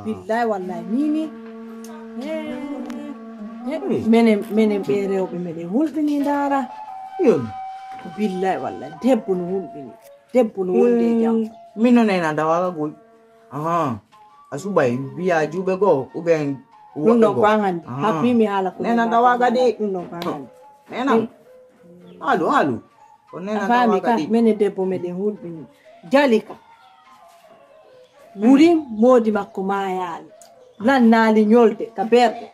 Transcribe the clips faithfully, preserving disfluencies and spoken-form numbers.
Billahi wallahi mimi. He, he, menen menen ɓe rewɓe meɗen hulɓini ndara. Yon. Billahi wallahi debbo no hulɓini. Debbo no wonde e jam. Min no nena dawaga gol. Aha. A suɓay mbiya juuɓe goo uben. Ɗum ɗon ko an hannde. Happimi haala ko nena dawaga de. Ɗum ɗon ko an hannde. Nenam. Haalu haalu. Ko nena dawaga de. Mene debbo meɗen hulɓini. Jalika. Wuri moodi makko maayaali. Lannaali ñolde ka berɗe.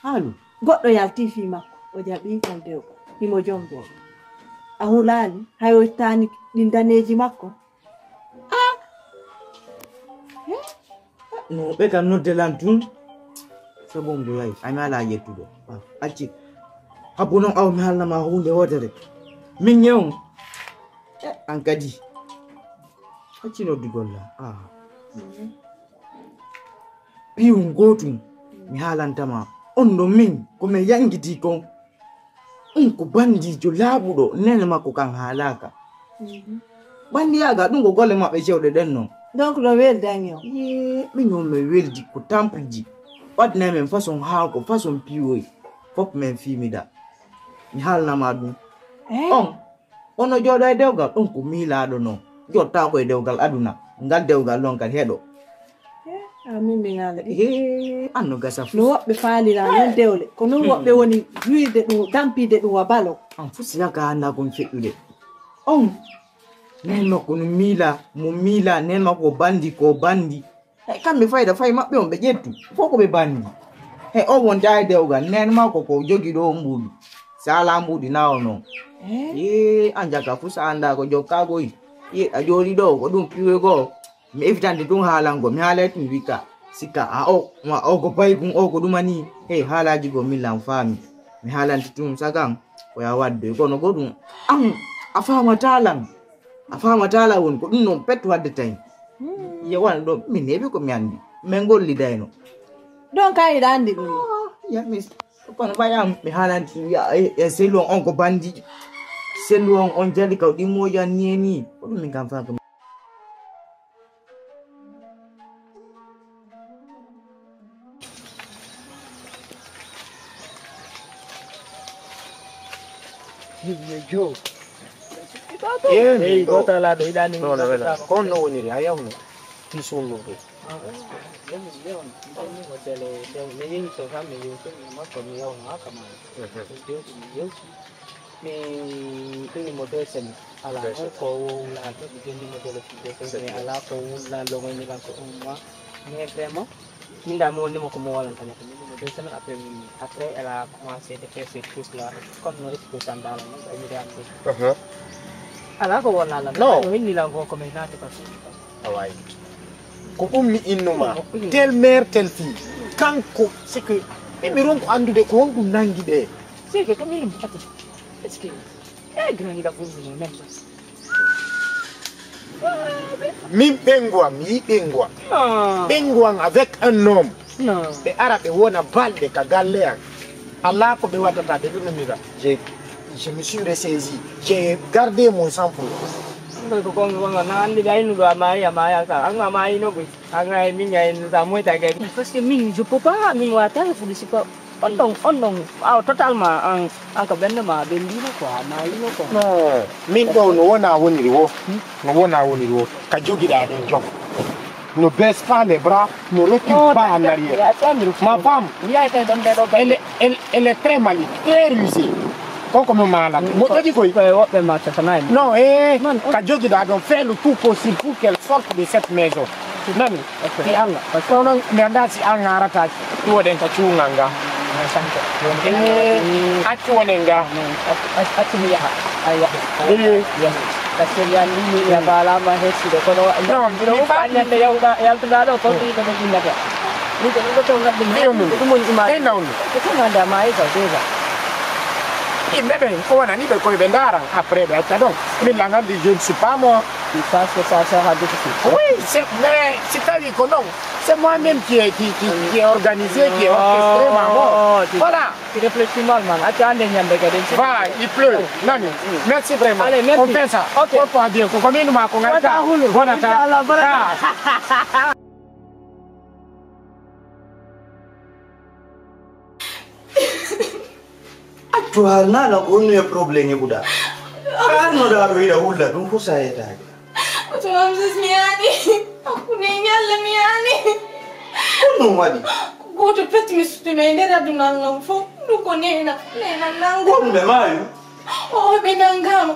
Haalu. Goɗɗo yalti fii makko. O jaɓi ngal dewgal. Himo jombo. A hulaali. Hay o ittaani ɗin daneeji makko. No ɓe kam nodde lan tun. Sabon bulay ami ala yettude. Acci. Habbu non aw mi halna ma hunde wotere. Min ñew. An kadi. Acci noddugol la. Ah. Piwun gootun mi haalantama. On ɗo min ko min yangiti kon. Un ko bandiijo laaɓuɗo nene makko kan haalaaka. Bandiyaaga ɗum ko golle maɓɓe cewɗe ɗen non. Donc ɗo weldi an yo. Min on mi weldi ko tampiji. Waɗnay men façon haako façon piwoy. Fof men fiimida. Mi haalnama ɗum. On ono jooɗo e dewgal ɗum ko miilaaɗo non. Jottaako e dewgal aduna. Ngal dewgal non kadi heɗo. Amin min ala. He anno gasa fu. No woɓɓe faalira non dewle ko non woɓɓe woni juyde ɗum dampide ɗum wa balo. An fu siyaka anda kon feɗɗude. On nen makko no miila mo miila nen makko ko bandi ko bandi. Hey kamɓe fayda fay maɓɓe on ɓe ƴettu fof ko ɓe bandi. Hey o wonta e dewgal nen makko ko jogi ɗo mbuɗi sala mbuɗi nawo non. Ee an jaka fu sa anda ko jokkagoy. Ye a jooɗi ɗo ko ɗum piwe goo. Mi evitande ɗum haalango mi haalay ɗum wika sika a o ma o ko paykun o ko ɗumani. Hey haalaji goo min lan faami. Mi haalanti ɗum sagan ko ya wadde kono go ɗum an a faamata lan. A faamata lan woni ko ɗum non pet wadde tawi. Ye wona ɗo min heɓi ko mi andi min gollidayno. Ɗon ka hiɗa andi ɗum. Yamis kono ɓayam mi haalanti e sellu on on ko bandi. Sellu on on jali kaw ɗimmoji an ni e ni ko ɗum min kam faaka. Himɓe jo. Eyi goto ala ɗo yiɗani. Kon no woniri a yawno ti sunnude. Mi yehi so kam mi yehi makko mi yawno haka ma. Mi yewti mi yewti. Mi ɗuni mo deux semaines. Ala noon ko wowla jogi jondi mo dele fii deux semaines. Ala ko wowla logoyni lan ko un mois. Mais vraiment min da mi wonni mo ko mo wolanta mo ko min mo deux semaines après mi après elle a commencé de faire ses courses là. Comme no exposant dans la maison mi da ko. Ala ko wonna lan no winni lan ko ko mi naati ko. Awayi. Ko ɗum mi innuma tel mère tel fille. Kanko c'est que min mi ronko anndude ko honɗum nangi ɓe. C'est que comme il me est-ce que eh grand il a voulu nous même. Min ɓengu am mi yi ɓengu am. Ɓengu am avec un homme. Ɓe ara ɓe wona balɗe ka galle am. Alaa ko ɓe waɗata ɓe ɗum nomira. Je me suis ressaisi. J'ai gardé mon sang pour. Ko gonga gonga na andi ɓe aynuɗo a maayi a maaya ka an a maayino ɓoy. An ay min ay sa moyta gay. Parce que min je peux pas min wata fuɗi sipa. On ɗon on ɗon aw totalement an an ka ɓennde ma ɓenndino quoi mayino quoi. Non min ɗo no wona woniri wo. No wona woniri wo ka jogiɗa ɗon jom. Ne baisse pas les bras, ne recule pas en arrière. Ma femme, elle, est- elle, elle est très maligne, très rusée. Koko mi mala mo jogi koy. Woɓɓe ma sasanayi. Non eh ka jogiɗa ɗon fais le tout possible pour qu'elle sorte de cette maison. Nani? Si an nga. Parce que onon mi anndaa si an ngaarata ɗum waɗen ka cuungal nga. Accu wonen nga. Accu mi yaha. Ayya. Parce que mi anndi mi yaha baalama hettude kono non mi faami nde yawɗa yaltuɗa ɗo ko ɗum ɗo ɗum innata. Min ko ɗum ɗo to ngaddi mi ɗum woni image. Ɗum woni image. Ko ɗum hannde a maayi ka déjà. Yimɓe ɓen ko wonani ɓe koye ɓe ndaran après ɓe acca ɗon min langan di je ne suis pas moi. Parce que ça sera difficile. Oui, c'est mais si tawi ko non c'est moi même qui est qui qui qui est organisé qui est orchestré ma mort. Voilà. Tu réfléchis mal man acca ande ñande kadi. Voilà, il pleut. Nani. Merci vraiment. Allez, merci. On fait ça. Ok. Porte-toi bien ko ko min ma ko ngal ka. Bonata. Ah. To haalnaano ko honno e problème heɓuɗaa? Haalnoɗaa ɗo hiɗa wulla ɗum fof sa yetaaki. Oto Hamsat mi yaani. Hakkunde e Alla mi yaani. Ko ɗum waɗi? Ko gooto pet mi suttuno e nder aduna an fof. Ɗum ko neena. Neena nangu. Ko ɗum ɓe maayu? Oo ɓe nanngaama.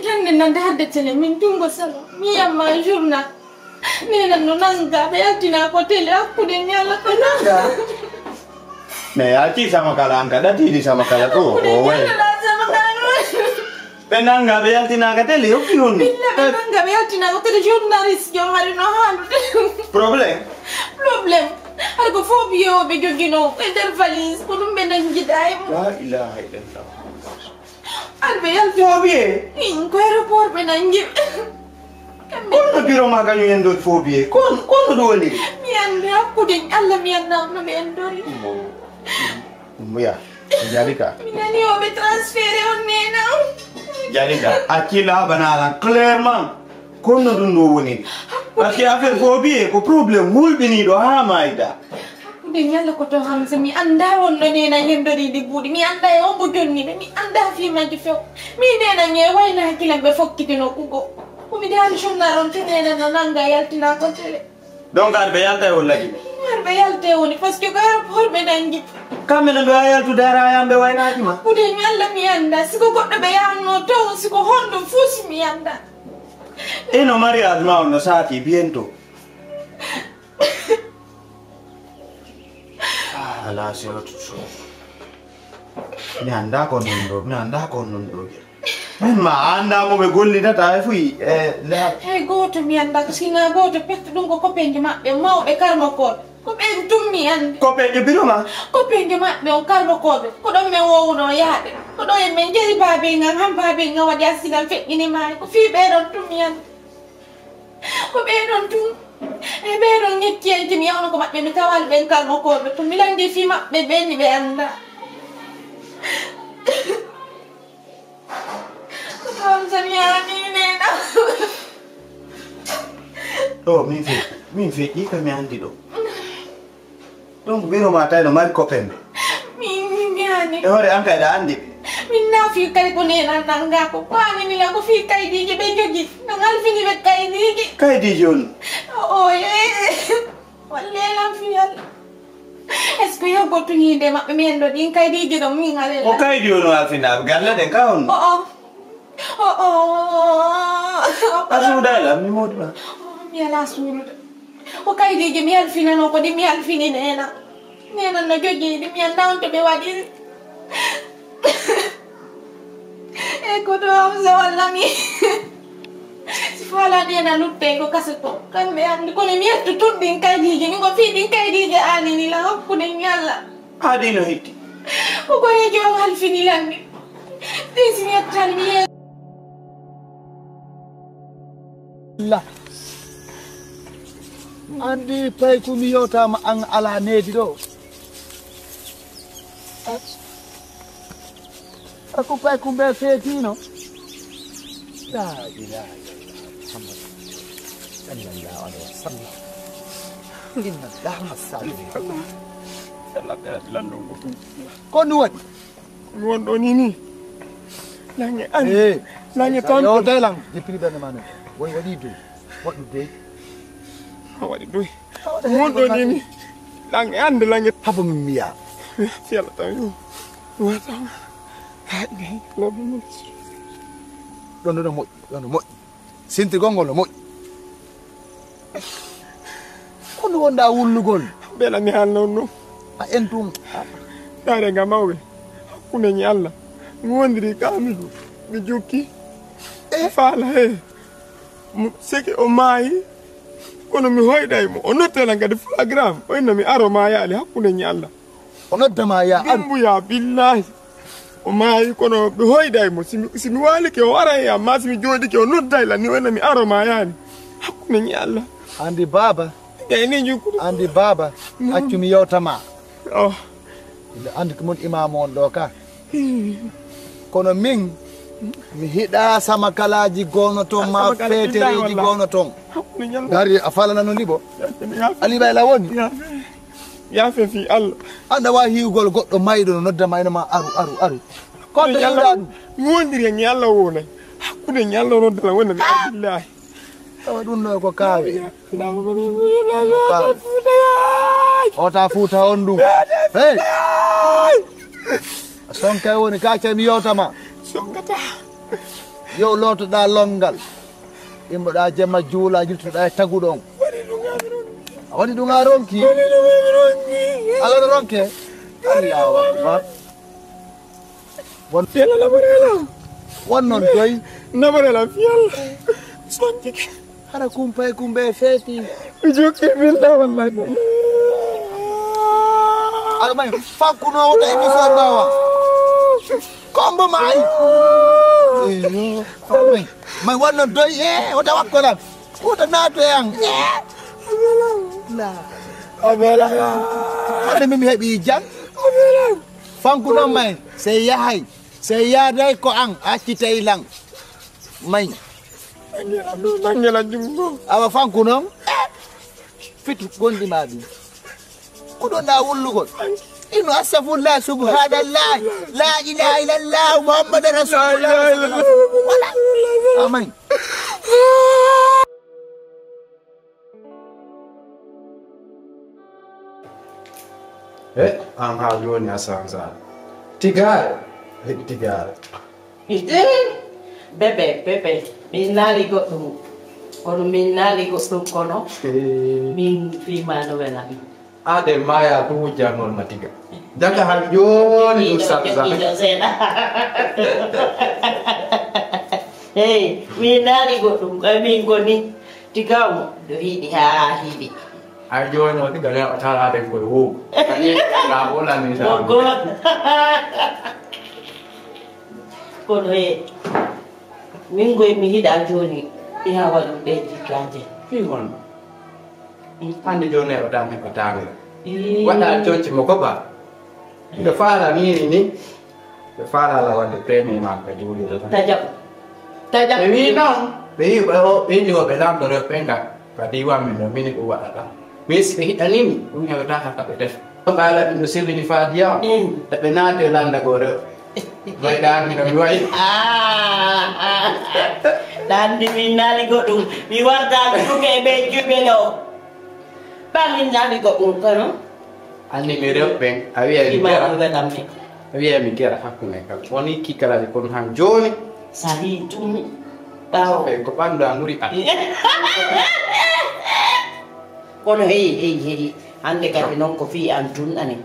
Ñande nande hadde tele min junngo salo. Mi yamma journal. Neena no nannga ɓe yaltina ko tele hakkunde ñalla ko nannga. Mais a ci sama kala an ka ɗatiɗi sama kala ɗo o way. Ɓe nannga ɓe yaltinaka télé hokki honno? Billa ɓe nannga ɓe yaltinaka télé journaliste jom hari no haalude. Problème? Problème. Har ko fof biyewo ɓe jogino e nder valise ko ɗum ɓe nanngiɗa e mo. La ilaha illallah. Ar ɓe yalti. Fof biye? In ko aéroport ɓe nanngi. Kono biro ma kañum en ɗon fof biye? Kon kono ɗo woni? Mi annda hakkude Allah mi annda no ɓe en dori. Mbuya, Jalika. Mi nani o ɓe transféré on nena. Jalika, accila banalan clairement. Kono ɗum ɗo woni? Parce que affaire fof biye ko problème hulɓiniɗo ha mayda. Nde ñalla ko to Hamsa mi annda wonno nena yendoriɗi buuɗi mi annda e ombo jonniɓe mi annda fimaji few. Mi nena ñe wayna hakkilan ɓe fokkitino kugo. Komi daali jonnal on te nena no nannga yaltina ko tele. Donc ar ɓe yalta e won lagi? Ar ɓe yalta e woni parce que ko aéroport ɓe nanngi. Kamɓe no ɓe wawi yaltude ara ayam ɓe waynaki ma? Ɓude mi Allah mi annda siko goɗɗo ɓe yahanno taw siko honɗum fof si mi annda. Eno mariage ma on no saati bientôt. Ah, là, c'est autre chose. Mi annda ko non ɗo, mi annda ko non ɗo. Min ma a annda mo ɓe gollidata e fuyi e leyal. Hay gooto mi annda ko sina gooto pette ɗum ko copainjo maɓɓe mawɓe karmokooɓe. Ko ɓen tum mi anndi. Copainjo biro ma? Copainjo maɓɓe on karmokooɓe. Ko ɗon men wowuno yaade. Ko ɗo en men jeri baabe ngan han baabe ngan waɗi accident feƴƴini maayi. Ko fii ɓee ɗon tum mi anndi. Ko ɓee ɗon tun e ɓee ɗon ñetti en timi yawno ko maɓɓe mi tawal ɓen kalmokooɓe to mi lanndi fii maɓɓe ɓe ni ɓe annda. Ko ɗon tan yaani neena. Ɗo min feƴƴi min feƴƴi ka mi anndi ɗo. Donc biro ma tawi no mari copain ɓe. Min min mi ani. E hoore an kay ɗa anndi ɓe. Min na fii kay ko nenan nanga ko ko ani ni la ko fii kaydiiji ɓe jogi no ngal fini ɓe kaydiiji. Kaydiiji on. O e walle lan fii yalla. Est-ce que yewgo tuñiinde maɓɓe mi en ɗo ɗin kaydiiji ɗon min ale. O kaydi on o alfinaɓe galle ɗen ka on. O o. O o. A suuda e lan mi moodi ma. Mi ala suudude. Ko kaydiiji mi yalfinano ko ɗi mi yalfini neena. Neena no jogii ɗi mi annda on to ɓe waɗiri. E ko to am so walla mi. Si faala neena lutte ko kasa to. Kamɓe anndi kono mi yettu tun ɗin kaydiiji min ko fii ɗin kaydiiji aanini la hakkunde ñalla. Haa ɗi no hetti. Ko koreejo on halfini lan mi. Ɗin si mi yettani mi yeeso. La. Anndi payku mi yewtama an ala needi ɗo. Ako payku mbe feetino. La ilaha illallah Muhammad sallallahu alaihi wasallam. Inna Allaha sallallahu. Ko ɗum waɗi? Mi won ɗo ni ni. Lange an. Eh, lange tan. Yo daylan. Jippiri ɓernde ma noon. Waɗi waɗi doy. Waɗi doy. Waɗi doy. Mi won ɗo ni ni. Lange an de lange. Habo min miya. Fiyala tan yo. Wata. Hay. Lobi mun. Ɗon ɗon moƴƴi. Ɗon moƴƴi. Sintirgol ngol no moƴƴi. Kono wonɗa wullugol? Mbela mi haalno on non. A en tun. Daare nga mawɓe. Hakkunde ñi Allah. Mi wondiri kaamilu. Mi jukki. E faala he. Mo seke o maayi. Kono mi hoyɗay mo. O nottela kadi flagram. O inno mi aro maayaali hakkunde ñi Allah. O noddama ya aru. Dumbuya billahi. O maayi kono ɓe hoyday mo simi simi waalike o waray amma simi jooɗike o nodday lan ni wayna mi aro ma yaani. Hakkunde ñi Allah. Andi baaba. Gayni jukkude. Andi baaba. Accu mi yewtama. Oh. Ila andi ko mon imaamu on ɗo ka. Kono min mi hiɗa sama kalaaji gono ton ma fetereji gono ton. Dari a falana no libo. Ali bay la woni. Yaafe fii Allah. Anda wa hiwgol goɗɗo mayɗo no nodda mayno ma aru aru aru. Koɗɗo Yalla yiɗaa ɗum. Mi wondiri e Yalla wonay. Hakkunde Yalla wonay dala wonay. Billahi. Tawa ɗum ɗo ko kaawe. Ota Fuuta on ɗum. Hey! Sonkay woni ka cami yewtama. Sonkata. Yo lootoɗaa lonngal. Immoɗaa jemma juula, yiltoɗaa e taguɗo on. Waɗi ɗum haa mi ronki. A waɗi ɗum haa mi ronki. Waɗi ɗum haa mi ronki. Allahu Akbar. Won Yalla naɓoreelam. Won noon doy. Naɓoreelam fiyal. Sonjike. Hara kumpa e kumba e feeti. Mi jokki min ɗa wallahi. Aɗa may fakkuno wota émission ɗawa. Kombo may. Eyo. May, may won noon doy e wota wakkolam. Wota naatu e an. La. Abela. Hande min mi heɓi jam. Fanku noon may, sey yahay, sey yaaday ko an accitay lan. May. Nangela, nangela jungo. Awa fanku noon. Fitu gondi ma ɗum. Ko ɗon ɗa wullugol. Ino astafurlah, subhanallah, la ilaha illallah, Muhammad rasulullah. Wala. Amin. He, an haa jooni a sansaali. Tigaare. He, tigaare. Bebe, bebe, min naali goɗɗum. Kono min naali goɗɗum kono. Eh. Min fima no wela. Ade maya tu wujjangol ma tiga. Daga han jooni ɗum sansa. Hey, min naali goɗɗum. Ay min goni. Tiga mo. Do hiɗi ha hiɗi. Ay jooni o tiga ne o tara den ko wo. Ani la wala ni sa. Ogo. Kono he min goy mi hiɗa jooni. Iha waɗu ɓe jikkaje. Fi on. Hande jooni o dam he ko tawe. Waɗa conci mo ko ba. Nde faala miiri ni, ɓe faalaala waɗde premier ma ka juulirde tan. Taƴa. Taƴa. Ɓe wii noon, ɓe wii ɓe o, ɓe wii o ɓe lamndoree ɓen ka, ka diiwaan men ɗo, mini ko waɗata. Mais si ɓe hiɗanii mi, ɗum heɓataa hara ka ɓe defa. Ɗum ɓe ala ɗum no sirrini faa diyaw, mm, e ɓe naati e lannda goo rew. Way ɗaanni no mi wayi. Ah, ah, ah. Ɗaanni min naali goɗɗum. Mi wartaa mi suke e ɓe juɓe ɗo. Ɓa min naali goɗɗum kono. Anndi mi rewɓe ɓen, a wiya mi gera. A wiya mi gera hakkunde kam. Woni kikalaji kono han jooni. Sahi tumi. Ɓaawo. Sabe ko ɓandu an ɓuri an. Kono heyi, heyi, heyi. Hannde kadi noon ko fii an tun ani.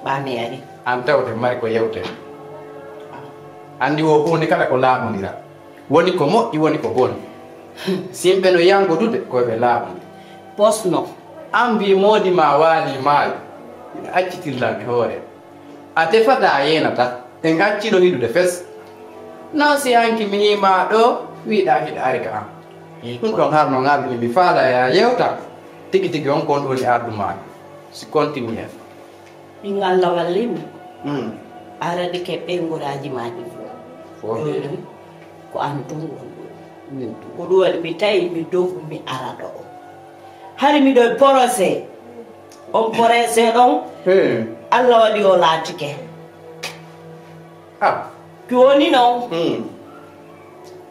Ɓaami ani. An tawde mari ko yewte. Anndi wo huunde kala ko laaɓondira. Woni ko moƴƴi, woni ko boni. Simɓe no yangodude, ko ɓe laaɓude. Posno. An mbi moodi ma waali maayo, miɗo accitirlan e hoore. A tefata a yeenata, en accino yiɗude fes. Non si hanki mi yii ma ɗo, wiɗa hiɗa ari ka an. Ɗum ɗon har no ngarmi mi faala ya yewta. Tigi tigi on kon ɗoni ardu ma. Si continue. Min Allah walli mi. Mm. Arani ke ɓeynguuraaji maa ɗi fof. Fof. Jooni ko an tun woni ɗum. Min tun. Ko ɗum waɗi mi tawi mi dogu mi ara ɗo. Hari miɗo e procès. On procès ɗon, he, Allah waɗi o laatike. Ah. Jooni noon, hmm,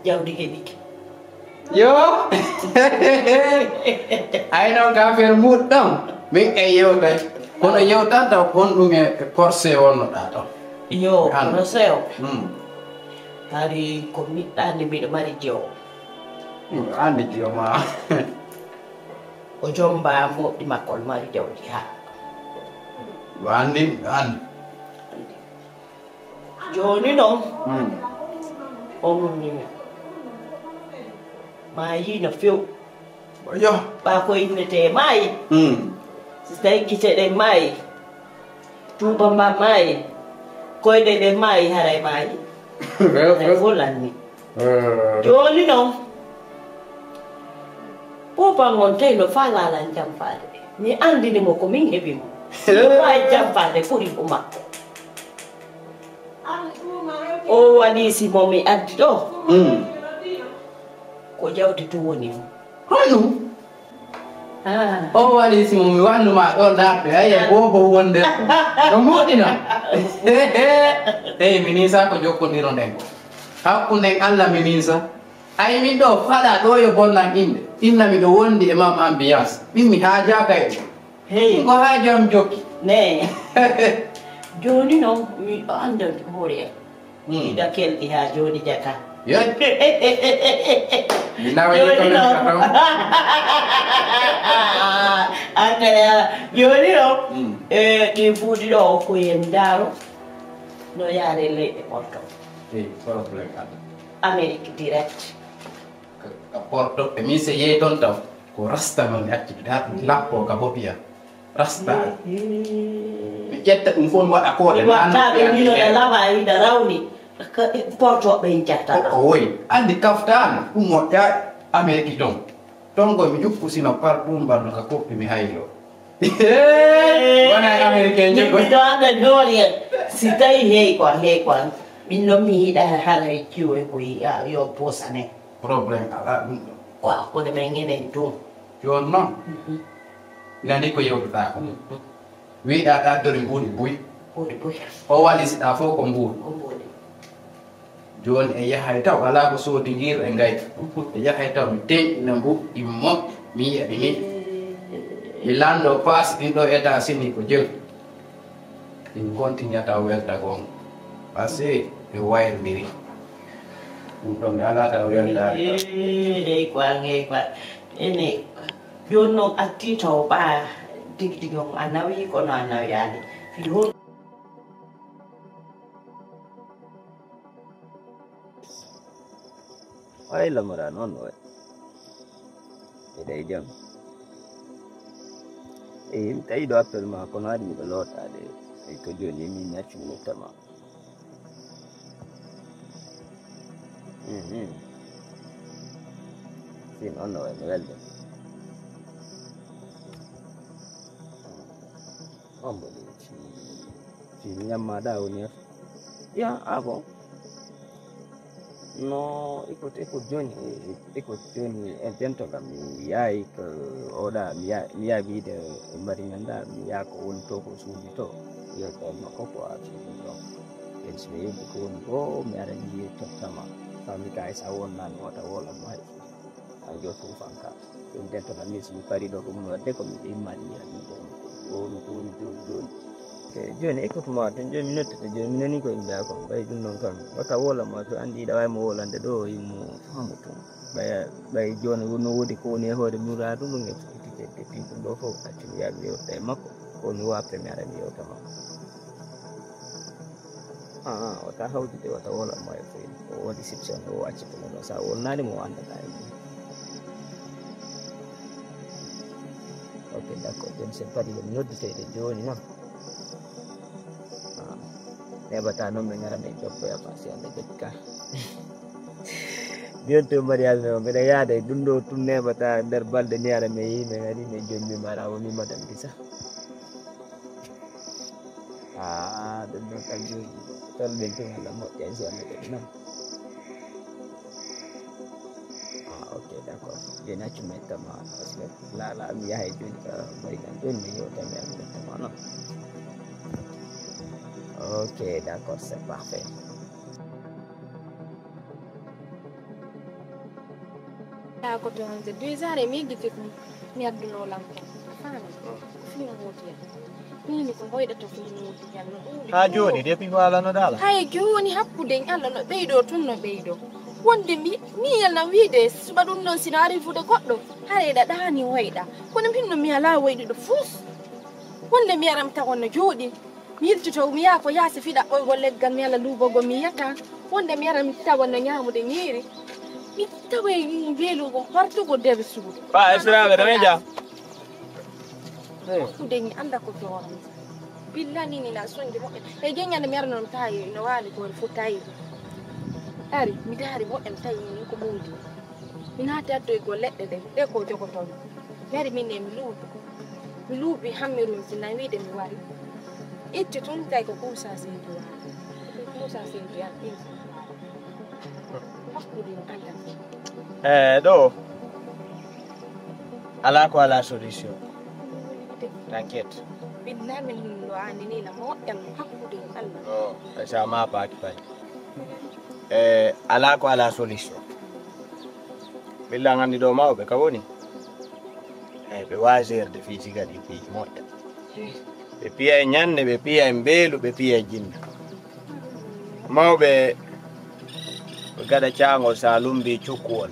jawdi heɓike. Yo! Ay noon ka affaire muɗɗam. Min e yewtay. Kono yewtan taw kon ɗum e, e procès wonnoɗaa ɗon. Yo, an. Procès o. Hmm. Hari ko miɗɗa anndi miɗo mari jewo. Hmm, anndi jewo ma. O jomba moƴƴi makko, o mari jawdi ha. Anndi, anndi. Jooni noon, mm, o mumnimi. Maayi no few. Yo. Ɓa ko innetee maayi. Mm. Si tawi gite ɗen maayi, tuuba mba maayi, koyɗe ɗen maayi, haray maayi. Haray fof lanni. Eh. Jooni noon, Popan on tawi no faalaa lan jamfaade. Mi anndini mo ko min heɓi mo. Mi waawi jamfaade ɓuri ko makko. O waliisi mo mi addi ɗo. Mm. Ko jawdi tun woni mo. Honɗum? Ah. O waliisi mo mi wannu ma ɗo ndaarde. Ayi, e boobo wonde. No moƴƴina. Eyi, minin sa ko jokkondiroɗen ko. Hakkunden Allah minin sa. Ay, min ɗo faɗa ɗo yo bonnan innde. Inna miɗo wondi e mam ambiance. Min mi haajaaka e ɗum. Hey. Min ko haaju am jokki. Ne. Jooni noon, mi annda hoore am. Hmm. Ida kelɗi haa jooni jaka. Yo. Mi nawa jooni ko noon. Annda ya. Jooni noon. Hmm. Eh, ɗi buuɗi ɗo ko yen ndaaro. No yaare leyɗe Porto. Eyi, problème adda. Amérique direct. Ka, ka Porto, e min se yehi toon taw, ko rasta noon mi acci, daa lappo ka bopiya. Rasta. Ehe. Mi ƴetta ɗum fof mi waɗa kooɗe. Mi watta ɓe mino ɗe laɓa, ina rawni. Ka, e Porto ɓe jatta. O, o woy. Anndi kaftaan, ɗum moƴƴaani. Amérique toon. Toon ko mi jukku sino par ɗum mbanno ka koppi mi haylo. Wona e Américain jikku. Min ɗo annda doole en. Si tawi hey quoi, hey quoi. Min noon mi yiɗa haray jiwo e ko yiya yo posane. Problème alaa ɗum ɗo. Quoi, ko de men ngenen ɗum. Jooni noon. Mhm. Nani ko yewtuɗaa ko. Mhm. Wiɗa ɗa dori mbuuɗi buy. Mbuuɗi buy. O walisiɗa fof ko mbuuɗi. Ko mbuuɗi. Jooni e yahay taw alaa ko soodi ngir e ngayta. E yahay taw mi teñɗina mbuuɗi moƴƴi mi yiya ɗi ni. Mi lanndo paas ɗin ɗo États-Unis ko jelu. Ɗin continue taw welta goonga. Parce que ɓe wayrodiri. Ɗum ɗon mi alaa taw weltaade. Eey, eey, quoi, eey, quoi. Ene, jooni noon artii taw ɓaa tigi tigi on a nawii kono a nawiyaani. Fii hol Ay lamara noon waɗi. Eɗa e jam. Eyi, mi tawi ɗo appel ma kono haade miɗo lootaade. Eyi, ko jooni min accu mi tama. Mhm. Si noon no wayi no welde. On mboɗo ci ci ñammaɗa woni hef. Ya, ah bon. No, écoute, écoute, jooni, écoute, jooni, en tentoɗam, mi yaay ko oɗa, mi yaay, mi yaay wiide e mari men ɗa, mi yaay ko woni to ko suuɗi to. Yo ko makko ko a suuɗi to. En so yewti ko woni ko, mi ara mi yiye tottama. Fammi kay sa wonnani wota wola mo hay. An jottum fanka. Ɗum dentoɗa min si mi parii ɗo ko ɗum waɗde ko mi immani mi anndi ɗum. Ko woni ko woni jooni jooni. E jooni écoute ma tan jooni mi noddata jooni mi nanii ko inndaa ko. Ɓay ɗum noon kam wata woola ma to anndi iɗa waawi mo woolande ɗo o yimmo faamu tun. Ɓay ɓay jooni no woodi ko woni e hoore mum raa ɗum ɗum e fuɗɗitedde ɗum ɗum ɗo fof accu mi yaa mi yewta e makko. Ko mi waafta mi ara mi yewta makko. Ah, wata hawjude wata woola mo e fof. O woodi sipsi on ɗo o acci ko ɗum ɗo sa wolnaani mo o anndata e mum. Ok, d'accord, jooni sen pari yo mi nodditoyde jooni noon. Ah, neɓata noon min ngara min jokkoya patiente jokka. Bientôt mariage men o mbeɗa yaada e ɗum ɗo tun neɓata nder balɗe ni ara min yi min ari min jommi mara o mi madame Gisa. Ah, ɗum ɗon kam jooni tolɓen tun Allah moƴƴa inchallah kadi noon. Ah, ok, d'accord. Jooni accu men tama parce que laala mi yahay jooni ka mbaɗi kam jooni mi yewta mi accu men tama noon. Ok, d'accord, c'est parfait. Haa ko toon nde deux heures e mi yejjiti ɗum mi adduno lan ko faami ko fino wooti en. Mini ko ngoyɗa to fino wooti en no ɗuuɗi. Haa jooni depuis ko alano dala. Hay jooni hakkude en Allah no ɓeydo tun no ɓeydo. Wonde mi mi yelna wiide suba ɗum noon sino arrivude goɗɗo haray ɗa ɗaani woyɗa kono min no mi alaa woyɗuɗo fuus. Wonde mi aram tawa no jooɗi. Mi yiltito mi yaha ko yaasi fii ɗaɓɓoygol leggal mi ala luuɓagol mi yiyata wonde mi ara mi tawa no ñaamude ñiiri mi tawa e weelugo partugo nder suudu. Ba estiraaɓe ɗon e jam. Kude mi annda ko joorami. Billani ni na sonde moƴƴa e geññande mi ara noon tawi no waali ko fof tawi. Ari mi daari moƴƴa mi tawi ni ko mawdi. Mi naati addoygol leɗɗe ɗe ɗe ko jogotomi. Mi ari min ne mi luubi. Mi luubi hammerun si nawiide mi wari. Itti tun tawi ko kuusa seydi waali. Kuusa seydi an ɗin. Hakkude en andan. Eh, ɗo alaa ko alaa solution. T'inquiète. Billahi min no anini la moƴƴal hakkude en. Ay, sa maapaaki pay. E, alaa ko alaa solution. Ɓilla nganndi ɗo mawɓe ka woni. Eyi, ɓe waaserde fii siga ɗi piiji moƴƴa. Ɓe piya e ñannde, ɓe piya e mbeelu, ɓe piya e jinna. Mawɓe ɓe gaɗa caangol sa lumbi cukkuwol.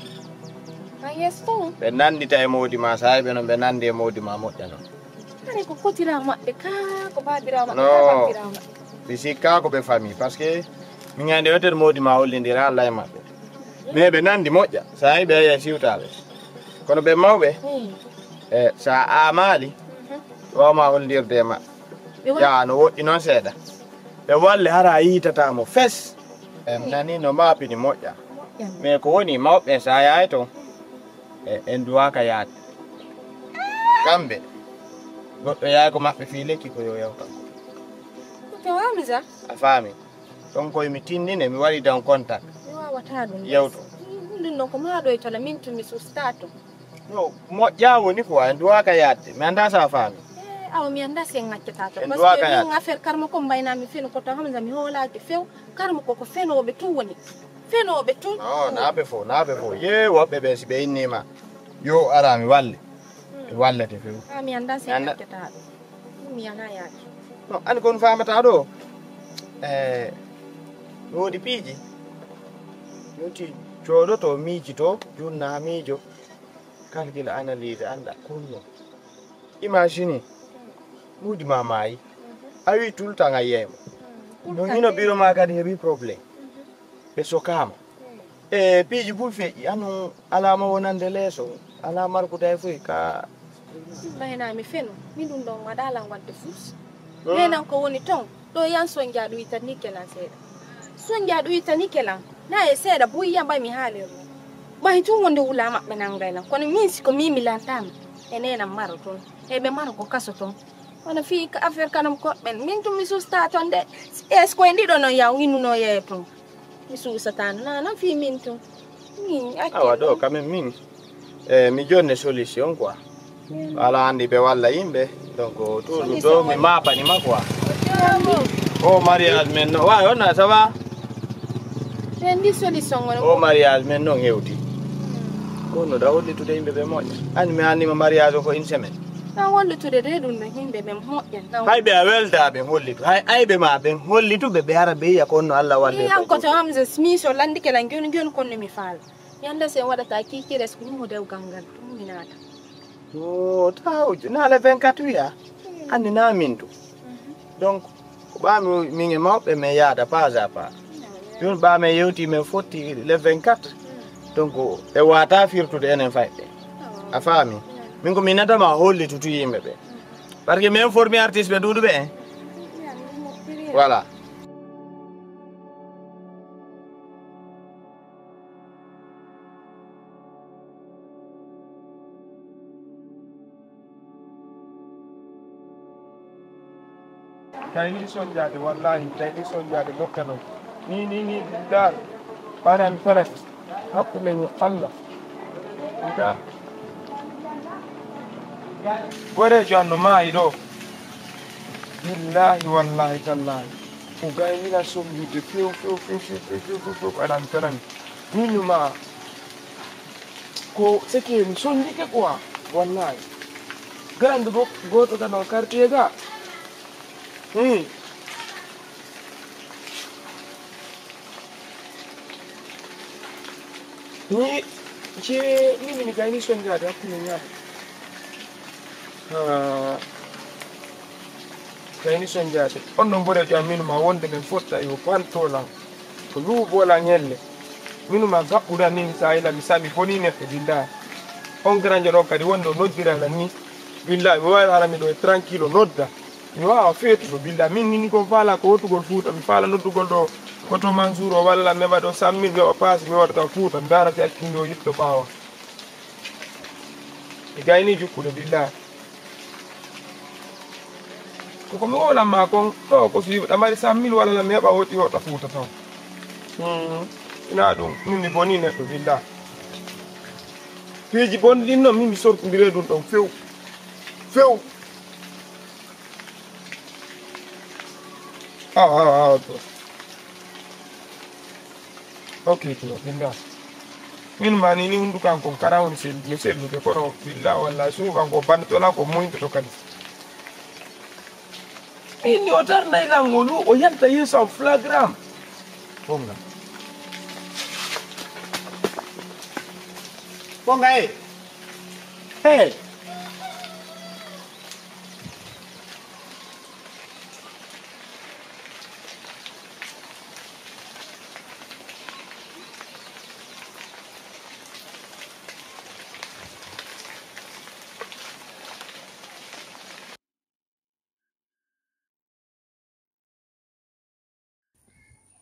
Ɓe nanndita e moodi ma, saayiɓe noon ɓe nanndi e moodi ma moƴƴa noon. Hari ko kotiraa maɓɓe ka, ko baabiraawo maɓɓe ka, baabiraawo maɓɓe. Mi sikkaa ko ɓe famii, parce que min nganndi weter moodi ma hollindira Allah e maɓɓe. Mais ɓe nanndi moƴƴa, saayiɓe e siwtaaɓe. Kono ɓe mawɓe, e, sa aamaali, ɓe waawma hollindirde e maɓɓe. Ya, no woɗɗi noon seeɗa. Ɓe walle hara a yiitataa mo fes. En nani no maapini moƴƴa. Mais ko woni mawɓe sa yaay toon, e, en duwaaka yaade. Kamɓe, goɗɗo yaay ko maɓɓe fii lekki ko yo yaw kanko. Ko Hamza? A faami? Ɗon koye mi tindine, mi waɗi dan contact. Mi waawataa ɗum. Yewto. Ɗum ɗum ɗon ko maa ɗoytana min tun mi sustaa ton. No, moƴƴa woni ko en duwaaka yaadde. Mi anndaa sa faami. Eh, awa mi anndaa si en accata ton. En duwaaka yaadde. Parce que min affaire karma ko mbayna mi feno ko to Hamza mi hoolaaki few. Karma ko ko fenooɓe tun woni. Fenooɓe tun. Oh, naaɓe fof, naaɓe fof. Ye woɓɓe ɓe si ɓe innii ma. Yo ara mi walle. Mi wallete few. Ah, mi anndaa si en accata ɗum. Mi alaa yaade. No, ani kon faamataa ɗo. Eh, no woodi piiji. Yonti jooɗoto, miijito, junna, miijo. Calcul, analyse, annda, kunno. Imagine, muudi ma maayi. A wi tout le temps a yiyay mo. No hino biro ma kadi heɓi problème. Ɓe sokaama. E piiji fof feƴƴi, anu alaama wonande leeso, alaa markuda e fof ka. Mbayna mi feno, mi ɗum ɗon waɗa lan waɗde fus. Menan ko woni ton, ɗo yan sonja ɗo itani kelan seeɗa. Sonja ɗo itani kelan, na e seeɗa buy yan ɓay mi haalirno. Ɓay tun wonde wula maɓɓe nangay lan, kono min siko min mi lantama, e nenan maro ton, e ɓe maro ko kaso ton. Kono fii ka affaire kanam koɗɓen, min tun mi susta ton de, est-ce que e ndiɗo non yaw innuno yeeyo ton? Mi suusataa nana fii min tun. Min acci. Awa ɗo quand même min, eh, mi jonne solution quoi. Ala anndi ɓe walla yimɓe. Donc toujours ɗo mi maapani ma quoi. O mariage men no, wa, on a, ça va? Ɓe ndi solution wona. O mariage men noon hewti. Ko no ɗa hollitude yimɓe ɓe moƴƴa. Anndi mi annima mariage o ko une semaine. Tan hollutude de ɗum no yimɓe ɓe moƴƴa. Hay ɓe a welda ɓe hollitu. Hay ayɓe ma ɓe hollitu ɓe, ɓe ara ɓe yiya ko honno Allah walli. Yan ko to Hamza mi so landike lan joni joni kon no mi faala. Mi annda si en waɗata kiikires ko ɗum o dewgal ngal ɗum mi naata. O tawjo na le vingt-quatre wiya. Anndi na min to. Donc ko ɓaami min e mawɓe min yaada pas à pas. Joni ɓaami yewti min fotti le vingt-quatre. Donc ɓe wata firtude enen fayɓe. A faami? Min ko min natama hollitu tu yimɓe ɓe. Parce que min formi artiste ɓe duuɗuɓe en. Voilà. Tawi ni sonjaade, wallahi, tawi ni sonjaade mokka noon. Ni, ni, ni, dar. Ɓanan farat. Hakkunde mo Allah. Nda. Goreejo an no maayi ɗo. Billahi, wallahi, tallahi. Ko gaynina sonjude few, few, few, aɗan tanani. Min ma. Ko seke mi sonjike quoi. Wallahi. Garande bo goto ka ɗon quartier ga. Hmm. Ni ce ni mini kay ni sonjaade hakkunde ñaam. Ha. Kay ni sonjaade. On non bore jam minu ma wonde men fotta yo pantolan. Ko luwu bolan helle. Minu ma gaɓɓuɗan ni mi sayila mi sami boni neɗɗo billahi. On granjo ɗon kadi wonde o noddira lan ni. Billahi mi wayla ala miɗo e tranquille o nodda. Mi wawa feetuɗo billa min nini kon faala ko wottugol fuuta mi faala noddugol ɗo koto mansour o walla mi heɓa ɗo cent mille mi heɓa paasi mi waɗata fuuta mi darata accundo yitto ɓaawa. Mi gayni jukkude billa. Ko ko mi wolan ma kon ɗo ko si ɗa mari cent mille walla mi heɓa woɗɗi woɗɗa fuuta taw. Ina ɗum min mi boni neɗɗo billa. Piiji bonɗi ɗin noon min mi sortondire ɗum ɗon few few. Awa, awa, awa, to. Ok, to, ɓinga. Min ma ni, ni hunduko an kon kara woni sel-, mi sellude kono, billa walla suuka ko bantola ko moyto to kadi. Inni o tarnay lan ngolu, o yanta yeeso am flagrant. Bonga. Bonga, eh. Hey.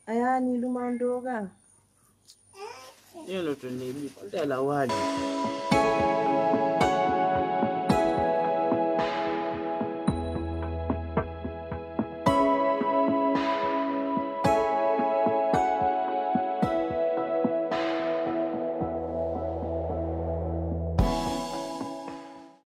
A yaani lumandoga? Yelo to ne mi ko dala wali.